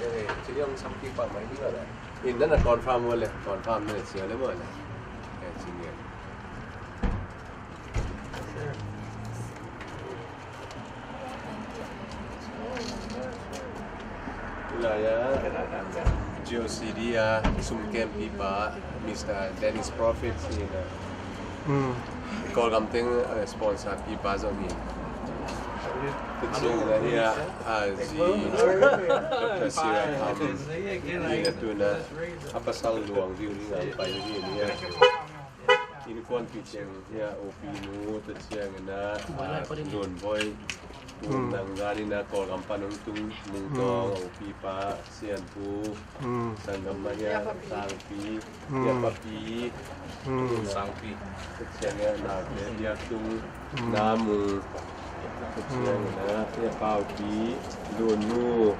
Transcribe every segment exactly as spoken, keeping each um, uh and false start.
Eh, ci liang sampi pa mai ni la. In na na confirm wale, confirm na sia le wale. Eh, ci liang. Ila ya, G O C D a sum kem pipa, Mister Dennis Profit si na. Hmm. Kawlgam teng, eh, sponsor pipa zong hi. Tucing na hi a, a zi, Doctor Sira Tham, hi na tu na, a pasal luang viu ni ngang pai ni ni a. Innkuanpih teng hi a, upinu, tua ciangin a, a, Lunboi, hmm, nang zanin a, Kawlgam pan hong tung, Mungtawng, hmm, upipa, Sianpu, hmm, sanggam mah hi a, Sangpi, hmm, hi a, Papi, hmm, Sangpi, tua ciangin a, Nakte, Biaktung, hmm, Namu, tua ciangin a, hi a, Paupi, Lunnu,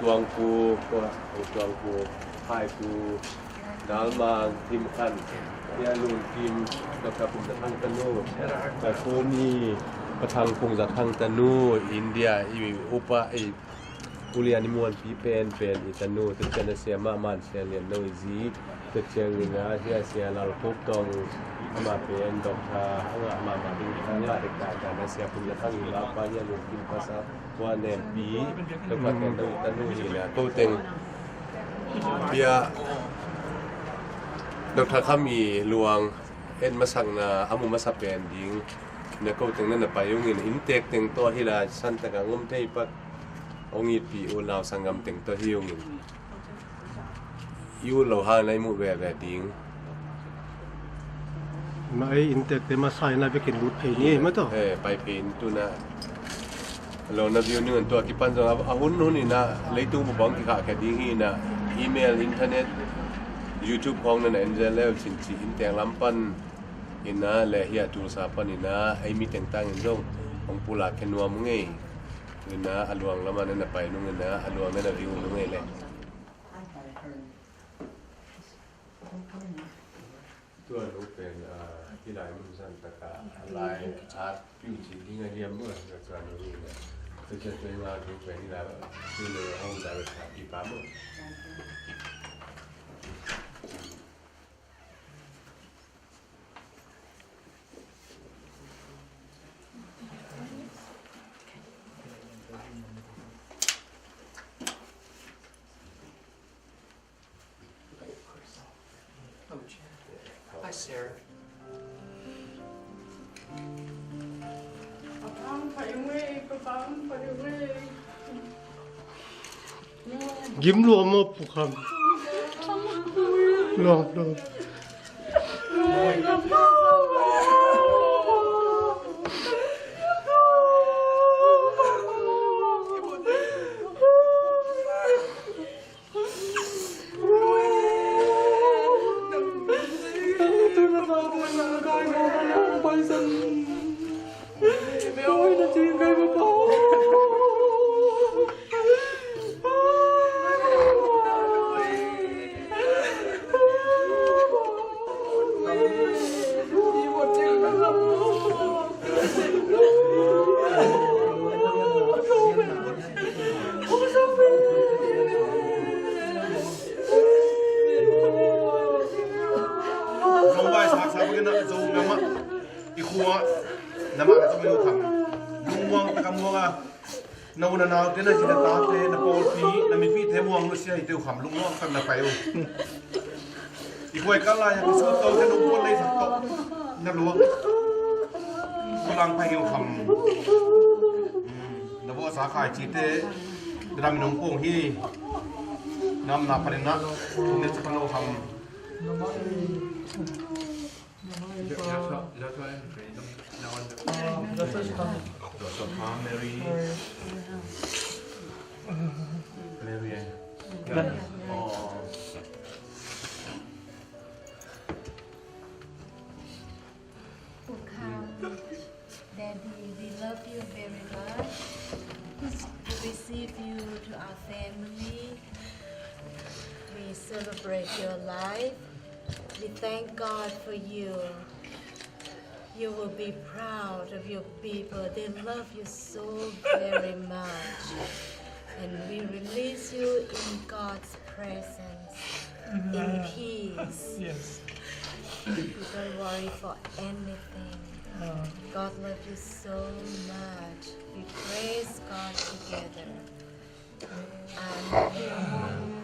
Tuangpu, Tuangpu, Haipu, Dalmang, Thimkhan, hi a, Lungkim, Doctor Pum Za Thang tanu, Khaikuni, Pa Thang Pum Za Thang tanu, India, i upa, i ulian i muanpi penpen, i tanu, tua ciang a sia mahmah, Sia Lian No i zi, tua ciangin a, hi a, Sia Lal Khup Tong, amah pen, Doctor, a ngah mahmah ding, a ngah dek ta, ta, na Sia Pum Za Thang i lapa, hi a, Lungkim pasal, tua nempi, Doctor Ken Dau i tanu hi na, ko teng. Bia, Doctor Kham i luang et masakna a mu masa pen ding na ko teng na na pai ungin, inntek teng tawh hi la, santak a ngom thei pak hong itpih unau sanggam teng tawh hi ungin. I ut lo hang na i muh veve ding. Ma ei inntekte masa in a vekin lut phei ni ei ma tawh. Eh, pai phei in tu na. Lo na view ning an tua kipan zong a, a hun hun in a leitung bu bang kikhah khia ding hi in a email, internet, YouTube khawng na na en zel leu cin ci inntek lam pan in a le hi a tulsa pan in a ei mi tengtang in zong hong pulak khia nuam ngei. In a a luang lam a na na pai nung in a a luang na na view nung ngei le. Tua nu pen, ah, hih lai mun san takah, lai at piu ci ding a hiam maw, tua nu hi leh. Tua ciang tua i ngak nu pen hih lai, tu le home director kipa maw. Hi, Sarah. Gim lua maw, Pu Kham? Lua, lua. Zo vai sak sak bangin a zo ngam a, i khua na mah na zo mai uh tham. Lungmuang taka muang a, na u na naute, na zi na tate, na pawlpi, na mipite muang nusia hi teu kham, lungmuang tak na pai uh. I khuai kal lai-ah kisut tawh te nong puan lei sak tawh na luang. Khualang pai ngeu kham. Na vawsa khai cite na dam i nong puang hi. Nam na panin na ne sak lo kham. Joseph, Mary. Welcome, Daddy. We love you very much. We receive you to our family. We celebrate your life. We thank God for you. You will be proud of your people. They love you so very much. And we release you in God's presence, in peace. Yes. You don't worry for anything. God love you so much. We praise God together. Amen.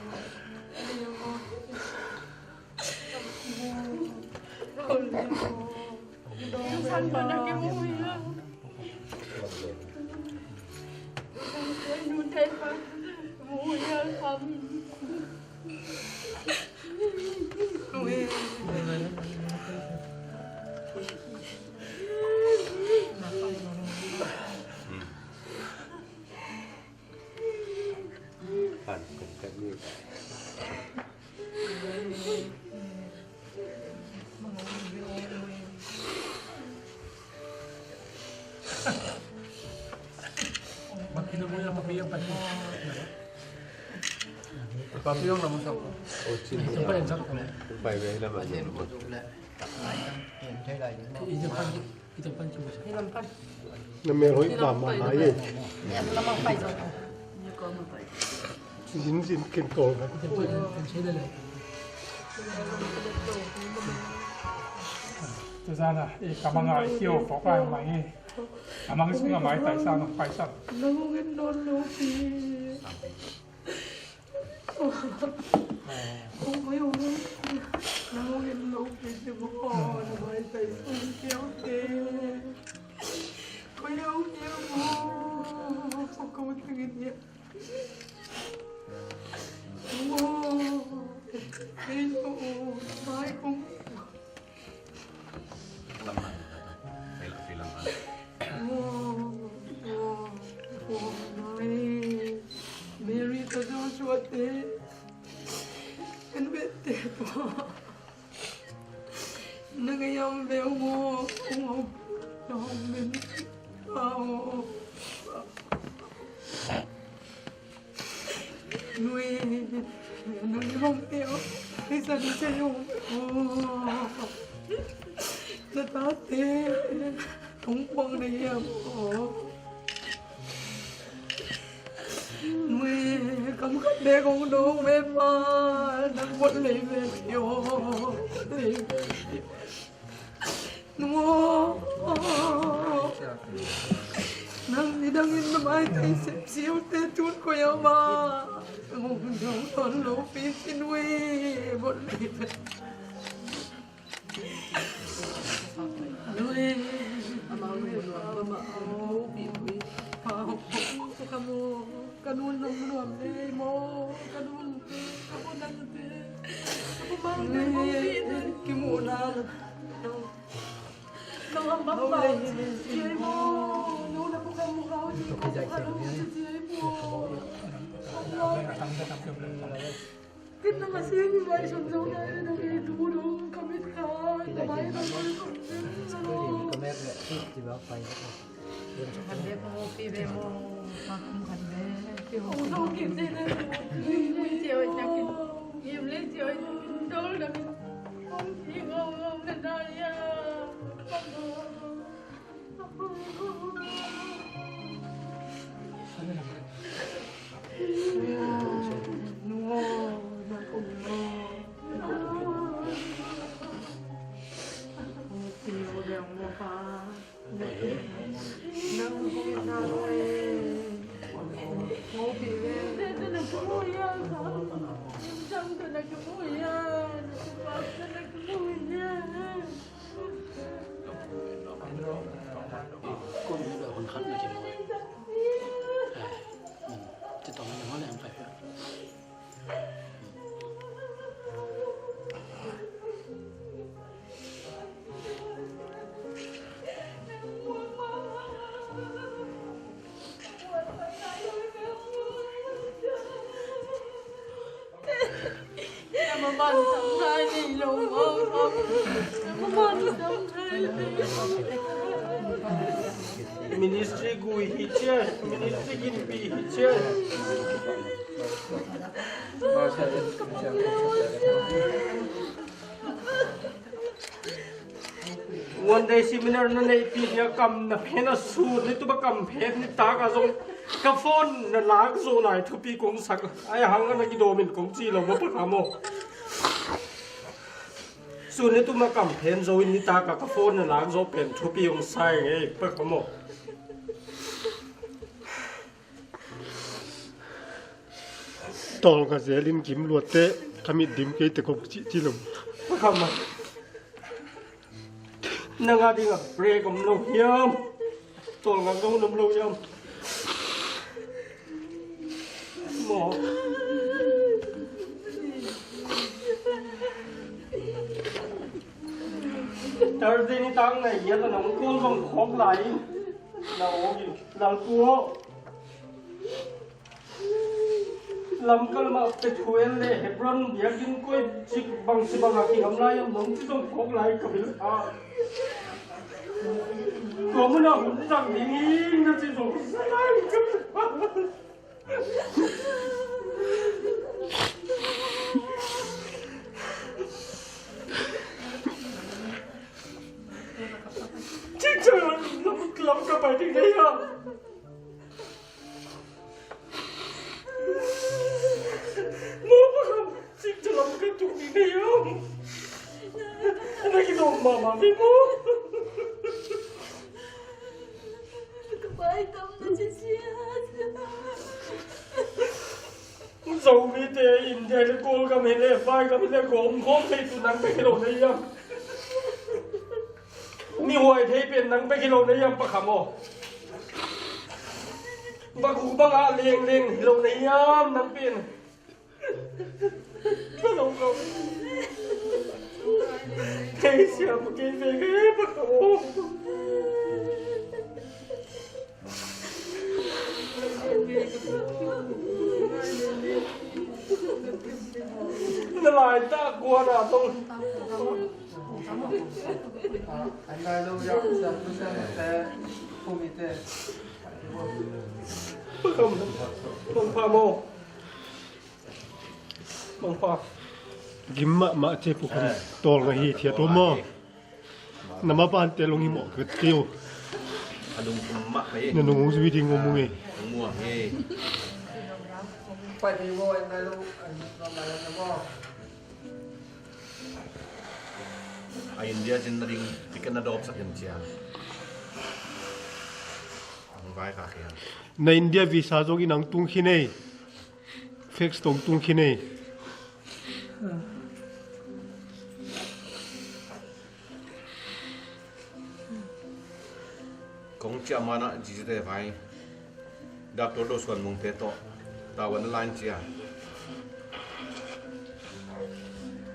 Na mel hoih mahmah lai e. Din sin ken tol na. Tuzan a i kamang a i kio fok lai mai e. Amang sung a mai tai sa nong pai sa. Mary to Joshua te, kan vete po. Na ngayam ve mo, mo, no men, oh. Nui, nui mong teo, isa ni se yo. Na ta te, kong kuang na yam. Nui, kam khat de kong dong me pa, nang bot lei me teo, lei me teo. Nung aw, nang nidangin na maitai sepsiu te tun ko ya ma. Nung dong ton lo pi sin we bot le. Nui, ama nui, ama nui, pi pi. Pau, kamu, kanun nung nuam le mo, kanun, kamu nang te, kamu mang te mo pi te. Kimu na. Ministry gui hi ciah, ministry ginpi hi ciah. One day seminar na neihpih ding a kam na phen a, sun ni tup a kam phen ni tak a zong ka phone na lak zo lai thupi kong sak. Ai hang a na kidawm in kong ci lo maw, Pa Kham aw. Sun ni tup a kam phen zo in ni tak a ka phone na lak zo pen thupi kong sa ing ei, Pa Kham aw. Tawlnga zel in gim luatte ka mit dim kei te kong cih ci lo. Pa Kham aw. Nang a ding a break om lo hiam? Tawlnga zong om lo hiam? Maw. Thursday ni tang na hiat a nong call zong khawk lai in. Na aw in. Lalpu aw. Lamkal mah Pethuel le Hebron biakinn koi cik bangci bangah kingam lai am nong ci zong phawk lai ka bil a. Tua munah hun zang ding hi na ci zong sa lai ka bil a. Cik cak lam, lam ka pai ding dei a. Maw Pa Kham, cik calam ka tuk ding na hiam? Na kilawm mahmah ve maw? Ka pai tam na ci sia. Zomite India le Kawlgam hi le Vaigam hi le gawm gawm thei tu nang bek hi lo na hiam? Mihuai thei pen nang bek hi lo na hiam Pa Kham aw? Bagu bangah lengleng hi lo na hiam nang pen? Ka lo lo. Kei siam kei ve kei Pa Kham aw. Na laitak guan a tong. Tong pha maw? Tong pha. Gim mahmah ce pu khun tawlnga hi thiat uh maw? Na mapante lunghimawh kei uh. A lungkhum mah mei. Na nung zui ding uh mu ngei. Lungmuang hi. A India cin na ding ticket na dawpsak in cia. Ang vai ka khian. Na India visa zong in ang tung khin ei. Fax tong tung khin ei. Kong ciah manah Jizite vai Doctor Do Suan Mungte tawh tawana line cia.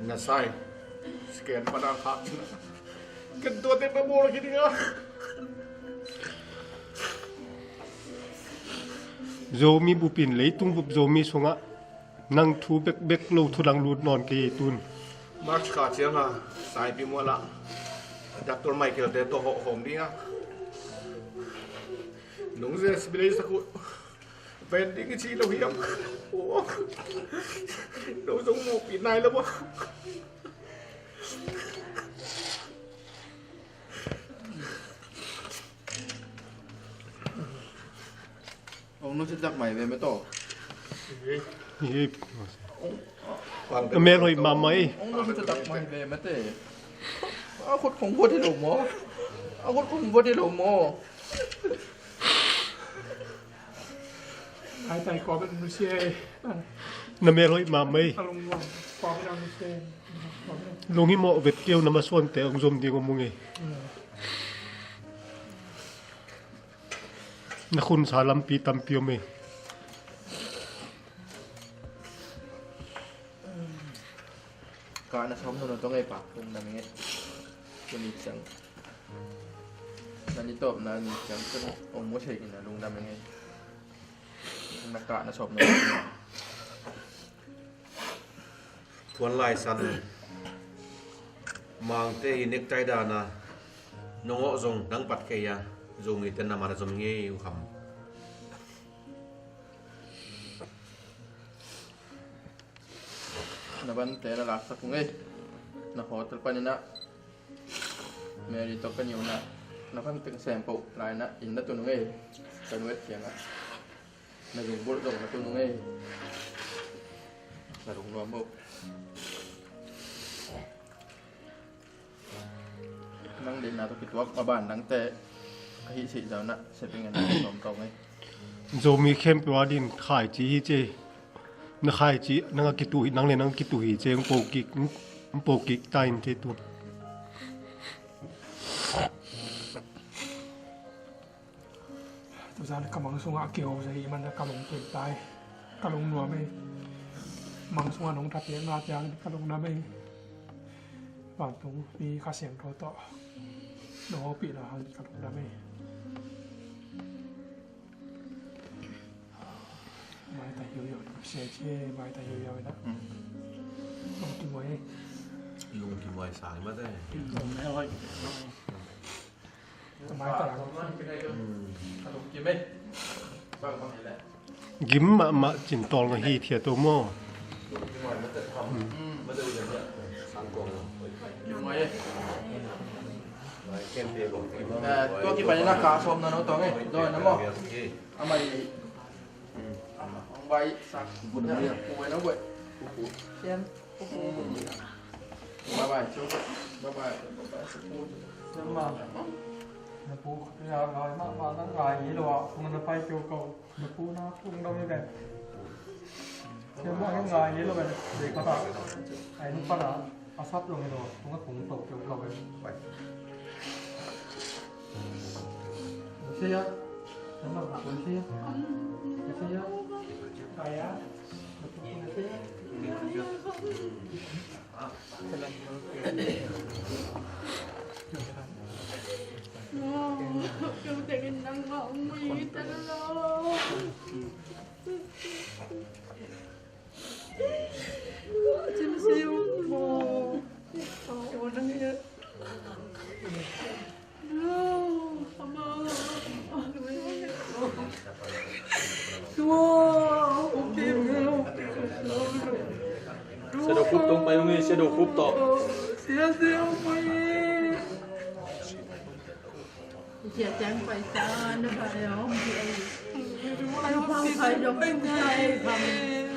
Na sai scan pana khak cina. Kan tuate pa bawl khi dinga. Zomi bupin leitung bup Zomi sungah nang thu bekbek lo thu dang lut nawn kei ei tun. March kha cianga Saipi mualah Doctor Michael te tawh hawh hawm dinga. Nung zia sibilei sak uh ven ding i ci lo hiam? Nung zong muhpih nai lo a. Ong nusia tak mai ve mate. Hi. A mel hoih mahmah ei. Ong nusia tak mai ve mate. A khut khong vuat hi lo maw? A khut khong vuat hi lo maw? Ai tai kua ben nusia ei. Na mel hoih mahmah ei. A lungmuang kua ben nusia ei. Lunghimawh vet kei uh, na masuante ong zom ding om ung ei. Na khunsa lampi tampi om ei. Kahna sawm nunung tong ei pa, tung na menge. Tuni ciang. Na ni tawpna ni ciang tung ong mu thei kina lung na menge. Na kahna sawm nunung. Puan Lai San, Mangte i nektai dana nong awh zong nang pat kei a, Zomi ten na man a zom ngei uh kham. Na bante na laksak ung ei. Na hotel paninah Mary tawh ka niunah na bante ka sem poh lainah inn na tun ung ei. Ka nuet kiangah na zung bulh zong na tun ung ei. Na lungnuam uh. Nang deihna tawh kituak maban nangte ka hih sih zawnah seping en na nuam tawh ngei. Zomi khempeuh a din khaici hi ci. Na khaici nang a kituh hi, nang le nang a kituh hi ci. Hong po kik, hong po kik ta in ci tu. Tuzan ka mang sungah a kiho zah hih man ka lungkim tai. Ka lungnuam ei. Mang sungah nong thatpiakna ciang ka lungnuam ei. Vantungmi Kha Siangtho tawh nong hopihna hang ka lungnuam ei. Mai ta hiu hiu, se se mai ta hiu hiu na. Lung kimuai ei. Lung kimuai sang mate. Gim mahmah cin tawl na hi thiat uh maw? Tua kipan in a ka sawm na no tawng e. Dawi na maw? Amah i Hong bai sak. Pu bai na bai. Sian. Bye bye. Bye bye. Bye bye. Sian ma. Na pu ya ngai ma ma na ngai ni lo a. Kung na pai kyo ko. Na pu na kung dong ni ben. Sian ma ngai ni lo ben. Dei ka ta. Ai nu pa na. A sap lo hi lo, kung a kung to keu lo ve. Sia. Sia. Sia. Kaya. Sia. Keu tengin nang ma ung mui ta lo. Shadow Group tawh pai ung e, Shadow Group tawh. Sia Ciang Pai ta na bai a om sia. Sia Pau Khai dong tung tai,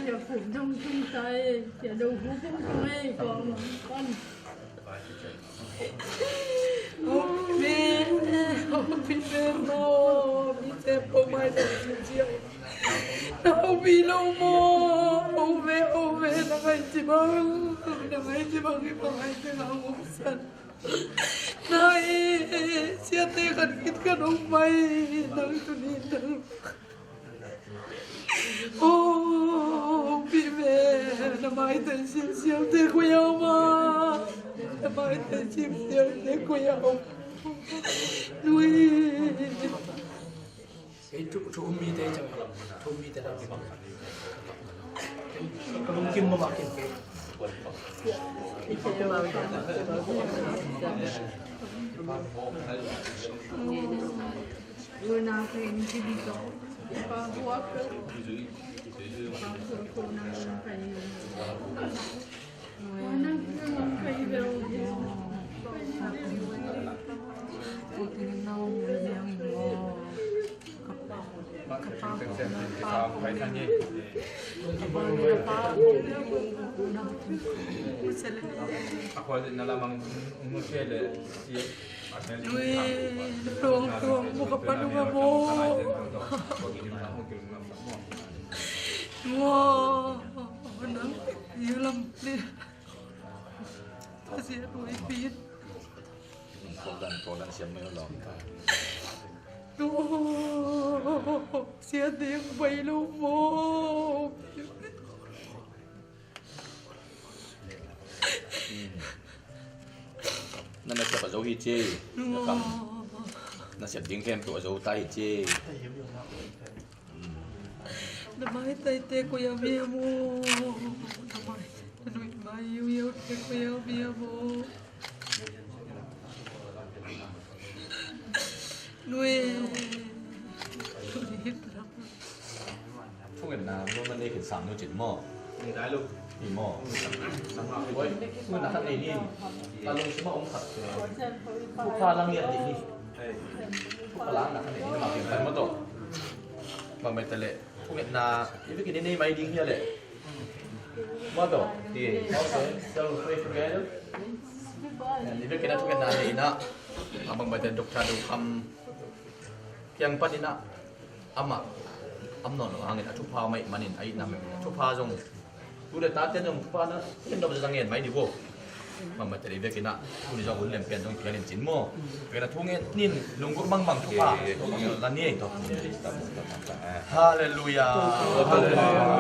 Sia Pum dong tung tai, Sia Do Hu Pum tung ei kong pan. Om pi me, om pi me mo, mi te po mai dong tung sia. Om pi lo mo, om me, om me, na mai ti bang, na mai ti bang, na mai ti bang, om san. Nai, siate khat khit khat hong pai, nang tuni nang. Oh, pi me, na maite siamsiamte koi a om a, na maite siamsiamte koi a om. Nui. Ei, thu, thu um mite ciang, thu um mite lam. Ka lungkim mah kim. Nui, tuang, tuang, buka panuka mo. Mo, nang, yulam, Pasian huaipin. Kawldan, kawldan siam mai lo. Sia ding bai lo mo. Na nasep a zo hi ci. Na kam nasep ding khempeuh a zo ta hi ci. Na maitaite koi a om hiam aw? Na maitaite. Nuih mai, yu yau tek mai, yau bia bo. Nuih. Thungetna lo na nei khin sam nu cin maw? Ni dai lo. Ni maw? Oi, thungetna khat nei ni. Ta lo sima om khat. Thupha lang ni a ti ni. Thupha lang na khat nei ni ma kin kan maw to. Bang mai ta le. Thungetna i vekin i nei mai ding hi a le. Maw to. Ti. Maw to. Shall we pray together? I vekin a thungetna nei na. A bang mai ta Doctor Do Kham. Kiang panin ah amah am nawn lo hangin a thupha mai manin a itna mai thupha zong tu le tate zong thupha na ken dop zang ngen mai di vo. Mama teri vekin ah tuni zong hun lem pian zong pian in cin maw. Vekin ah thu ngen nin lunggur mangmang thupha la ni ei to. Hallelujah. Hallelujah.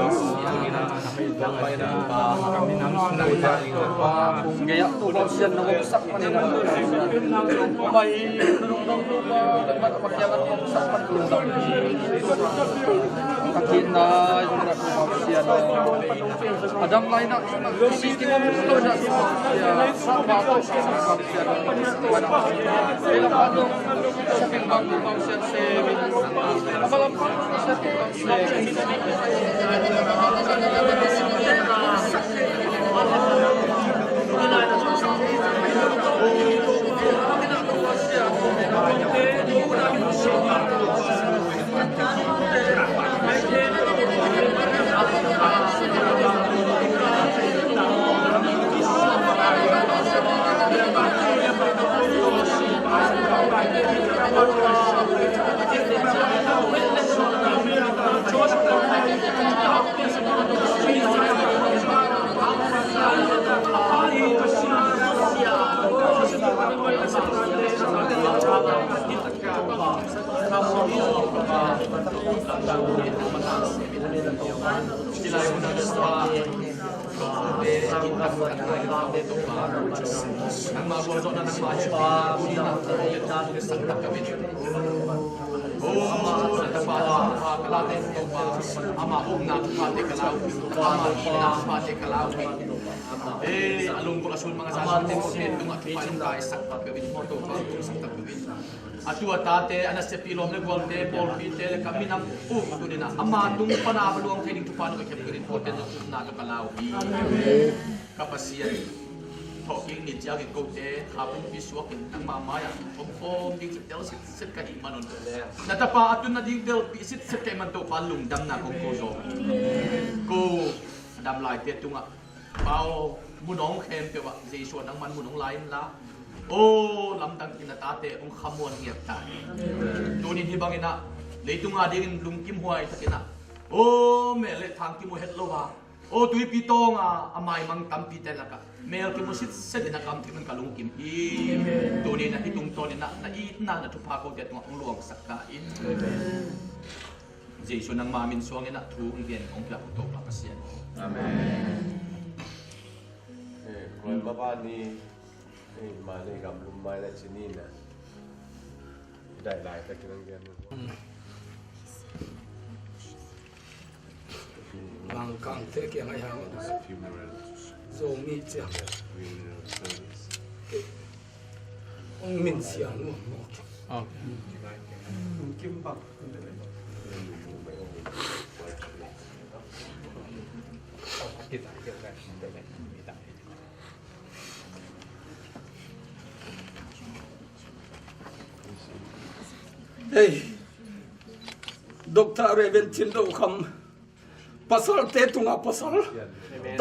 A lungkul a sun mangazan te ko te tungah thupha in kai sak tak peuh in, mawtaw pa tung sak tak peuh in. A tu a tate, a nasepi lawm le gualte, pawlpite le ka minam um tuninah ama tung pana va luang thei ding thupha na ka khep tunin kote zong upna ka ka lau hi. Ka Pasian, thawhkik ni ciangin kote tha pumpi suakin nangmah mai-ah om khawm ding ci tel sitset ka hih manun, na tapa a tun nading telpih sitset ka hih man Topa lungdamna kong ko zaw hi. Ko a dam laite tungah Pa aw, mun awng khempeuh ah Jesu a nangman mun hong la inla, aw, lamdang in a tate hong khamuan ngiat ta hi. Tunin hih banginah leitunga dingin lungkim huai takinah, aw, mel le thang kimu het lo a, aw, tuipi tawnga a maimang tampite lakah mel kimu sitset in a kam thim in ka lungkim hi. Tuninah hih tungtawninah na itna na thupha kote tungah hong luangsak ta in. Jesu nangma min suangin ah thu hong gen hong piak hong Topa Pasian. Amen. Eh, koi baba ni, eh, ma ni gam lum mai la cini na. Dai lai ta kinang gen. Bang kang te kiang ai hang. Funeral. Zomi ciang. Funeral service. Hong min siang nuam mawk. Oh. Kim bang. Hei, Doctor Reverend Cin Do Kham. Pasalte tunga pasal,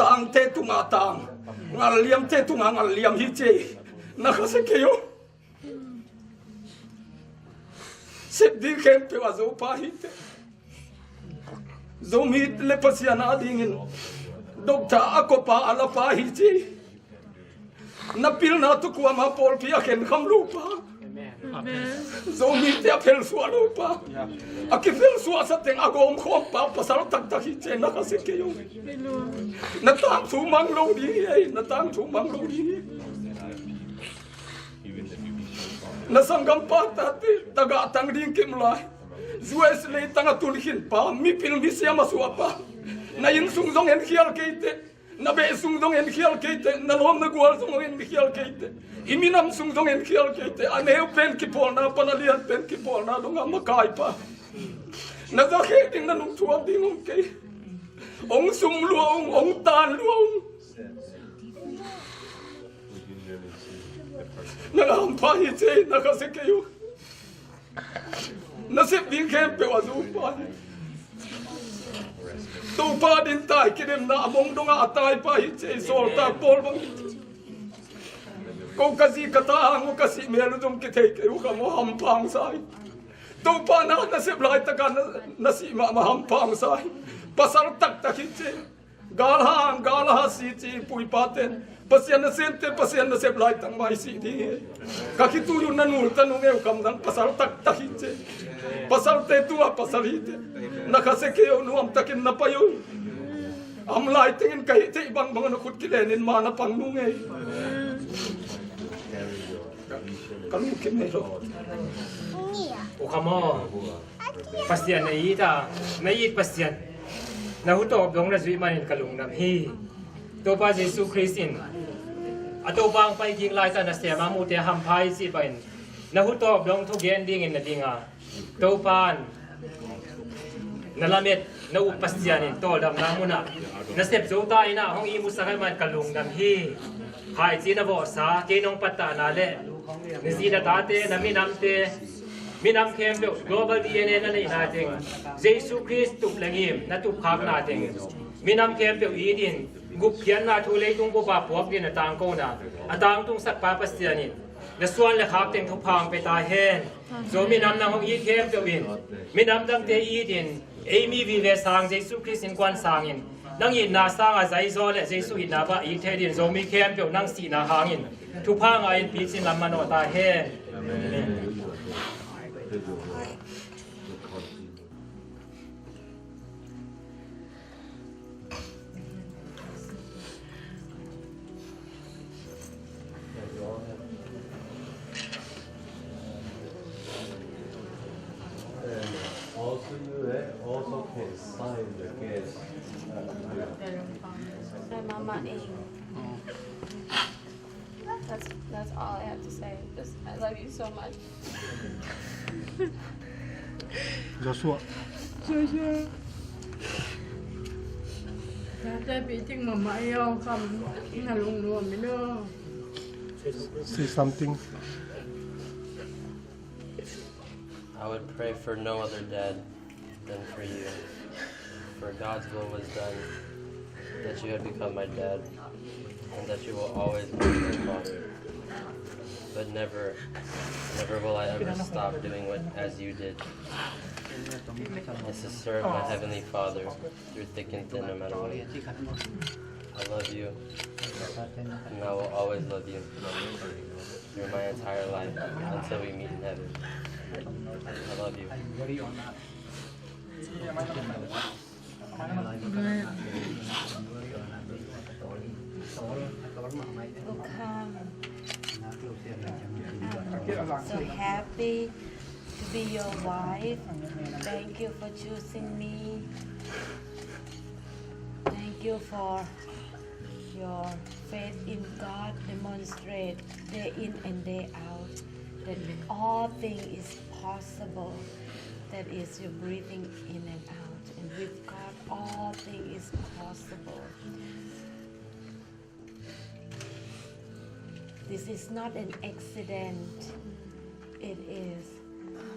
tangte tunga tang, ngalliamte tunga ngalliam hi ci ei. Na khasia kei uh. Sep ding khempeuh a Zopa hi teh. Zomi le Pasian a dingin Doctor a kopa a lapa hi ci ei. Na pilna tu kuama pawlpi a khenkham lo pa. Amen. Zomite a phelsuah lo pa. A kiphelsuahsa teng a gawmkhawm pa pasal taktak hi ci ei. Na khasia kei uh. Na tangthu mang lo ding hi ei. Na tangthu mang lo ding hi. Na sanggampa tate tagah tang ding kim lai. U S leitang a tun khin pa, mipil misiam a suah pa. Na inn sung zong en khial kei teh. Na beh sung zong enkhial kei teh, na lawm na gual zong enkhial kei teh, i minam sung zong enkhial kei teh, a neu pen kipawlna pan a lian pen kipawlna dongah makai pa. Na za khe ding, na nungthuam ding om kei. Ong sum lua ung, ong tan lua ung. Na hampha hi ci e, na khasia kei uh. Na sep ding khempeuh a zu pa hi. Topa din tai kidemna a mong dongah a tai pa hi ci e, sawltak Paul bang hi ci e. Ko ka zi ka ta hang uh ka sih mel uh zong kithei kei uh, ka maw, hampha hong sa hi. Topa na, na sep laitaka na, na sih mahmah, hampha hong sa hi. Pasal taktak hi ci e. Galhang, galha si ci pui pa ten. Pasian nasem te, Pasian nasep laitak mah i sih ding hi. Ka khitui uh na nul ta nung e, u kam dang pasal taktak hi ci. Pasal te tua pasal hi te. Na khasia kei uh, nuam takin na pai uh. Am lai tengin ka hih theih bangbang na khut kilenin ma na pang nung e. Ka lungkim nei lo. U Kham aw, Pasian na it a, na it Pasian na hutawp dong na zuih manin ka lungdam hi. Topa Jesu Khrist in a Topa hong pai kik laitaka nasem a mute hampha hi cih bangin na hutawp dong thugen dingin na ding a, Topa in na lamet, na up Pasian in tawldamna munah na sep zo ta in ah hong ihmusak ahih man ka lungdam hi. Haici na vawhsa, kei nong pattahna le na zi na tate, na minamte, minam khempeuh Global D N A na neihna teng, Jesu Khrist tup le ngim na tupkhakna teng, minam khempeuh it in, gupkhiatna thu leitung bupa puak din a tangkona a tangtungsak pa Pasian in na suan le khak teng thupha hong pia ta hen. Zomi nam nang hong it khempeuh in, minam dangte it in, ei mi vive sang Jesu Khrist innkuan sangin, nang itna sanga zaizaw le Jesu itna bang it thei din, Zomi khempeuh nang sihna hangin thupha ngah in picin lam manawh ta hen. Amen. And also you, eh, also can sign the case. Hi, Mama. That's, that's all I have to say. Just, I love you so much. Joshua. Joshua. Tate pi ting mama yo kam na lung nuam mi lo. Say something. I would pray for no other dad than for you. For God's will was done, that you have become my dad, and that you will always be my father. But never, never will I ever stop doing what as you did. It's to serve my Heavenly Father through thick and thin, no matter what. I love you, and I will always love you through my entire life until we meet in heaven. I love you. Welcome. I'm so happy to be your wife. Thank you for choosing me. Thank you for your faith in God demonstrate day in and day out that all thing is possible. That is your breathing in and out. And with God, all thing is possible. This is not an accident. It is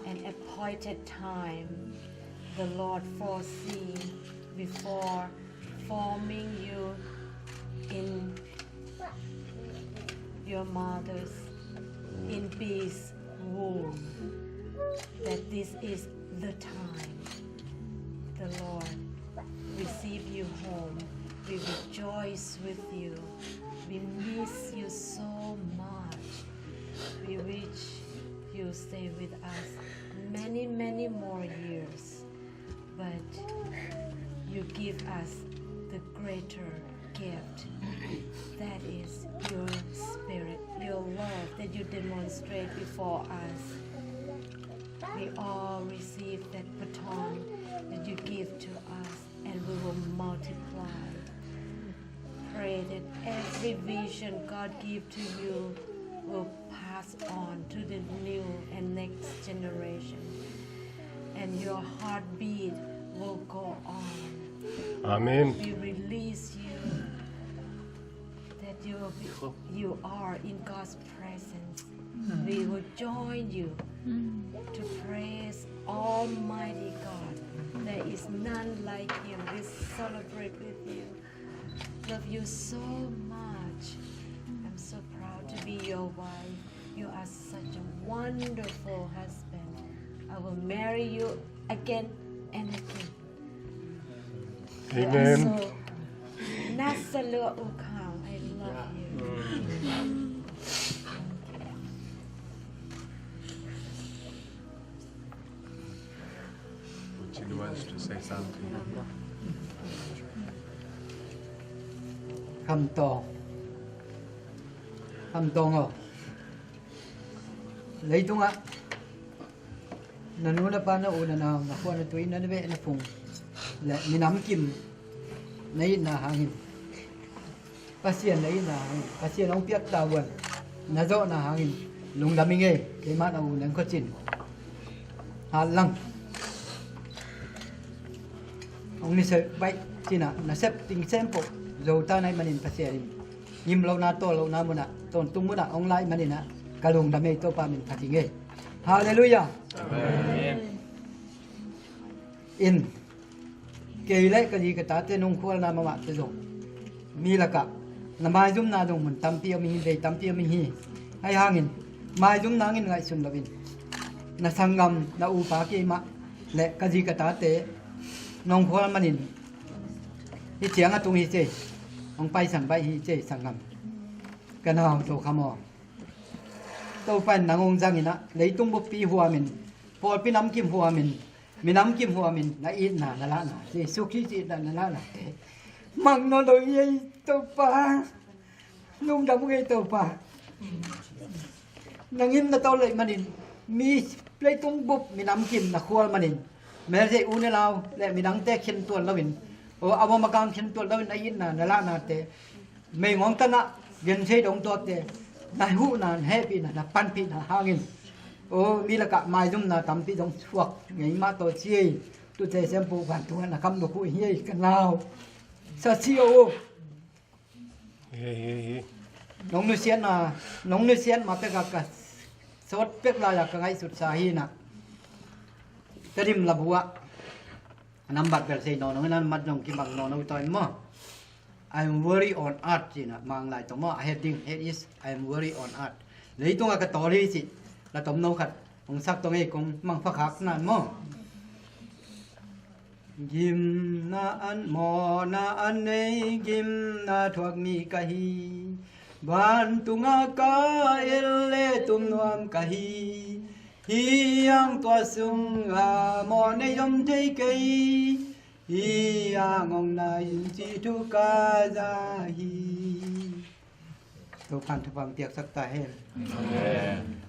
an appointed time the Lord foresee before forming you in your mother's, in peace womb, that this is the time the Lord receive you home. We rejoice with you. We miss you so much. We wish you stay with us many, many more years. But you give us the greater gift. That is your spirit, your love that you demonstrate before us. We all receive that baton that you give to us, and we will multiply. Every vision God give to you will pass on to the new and next generation. And your heartbeat will go on. Amen. We release you that you will be, you are in God's presence. We will join you to praise Almighty God. There is none like Him. We celebrate with you. Love you so much. I'm so proud to be your wife. You are such a wonderful husband. I will marry you again and again. Amen. So, Nasalua Ukau, I love you. She wants to say something. Khamtawng. Khamtawng aw. Leitungah na nu na pa, na u na nau, na khua na tui, na beh na phung le minam kim na itna hangin, Pasian na itna hangin, Pasian hong piak tavuan na zawhna hangin lungdam ing ei. Keimah na u Neng Khua Cin, Hatlang, hong ni sel baih cinah na sep ting sempoh Zota na hih manin Pasian in ngim lohna, tawl lohna munah, tawntung munah hong laih maninah ka lungdam ei. Topa min phat ing ei. Halleluiah. Amen. In kei le ka zi ka tate nungkhualna mahmahte zong mi lakah na maizumna zong mun tampi om ing hi, vei tampi om ing hi. Ahi hangin maizumna hangin ngaihsun loin na sanggam, na upa keimah le ka zi ka tate nungkhual manin hih ciang a tung hi cei, hong paisan baih hi cei sanggam. Ka nau Zo Kham aw, Topa in nang hong zanginah leitung buppi huamin, pawlpi namkim huamin, minamkim huamin na itna na lahna, Jesu Khrist itna na lahnate mang nawn lo hi ei Topa. Lungdam ung ei Topa. Nang in na tawl leih manin, mi leitung bup minamkim na khual manin, melzei u ne lau le midangte khentuan loin, aw, a mawm a kang khentuan loin na itna na lahnate meigong tangah genthei dong tuakte na huhna, na hehpihna, na panpihna hangin, aw, mi lakah maizumna tampi zong suak ngei mah tawh ci ei. Tute sempoh vantungah na kam luk uh hi ei ka nau. Sa ci aw. Hi, hi, hi. Nong nusiatna, nong nusiat ma pekah ka sawt pek lai-ah ka ngaihsutsa hinah. Tedim labu ah a nambat bel sei nawn lo, a nambat zong kibang nawn lo tawh in maw. I'm very on earth cinah Manglai tawh maw. A heading, head is I'm very on earth. Leitungah ka tawl hi cih la tomno khat hong sak tawh ngei, kong mangpha khak nan maw. Gimna an, mawhna an nei, gimna thuak mi ka hi. Vantungah ka el le tum nuam ka hi. Hi ang tua sungah mawh nei om thei kei. Hi ang ong nai in cih thu ka za hi. Topan thupha piaksak ta hen. Amen.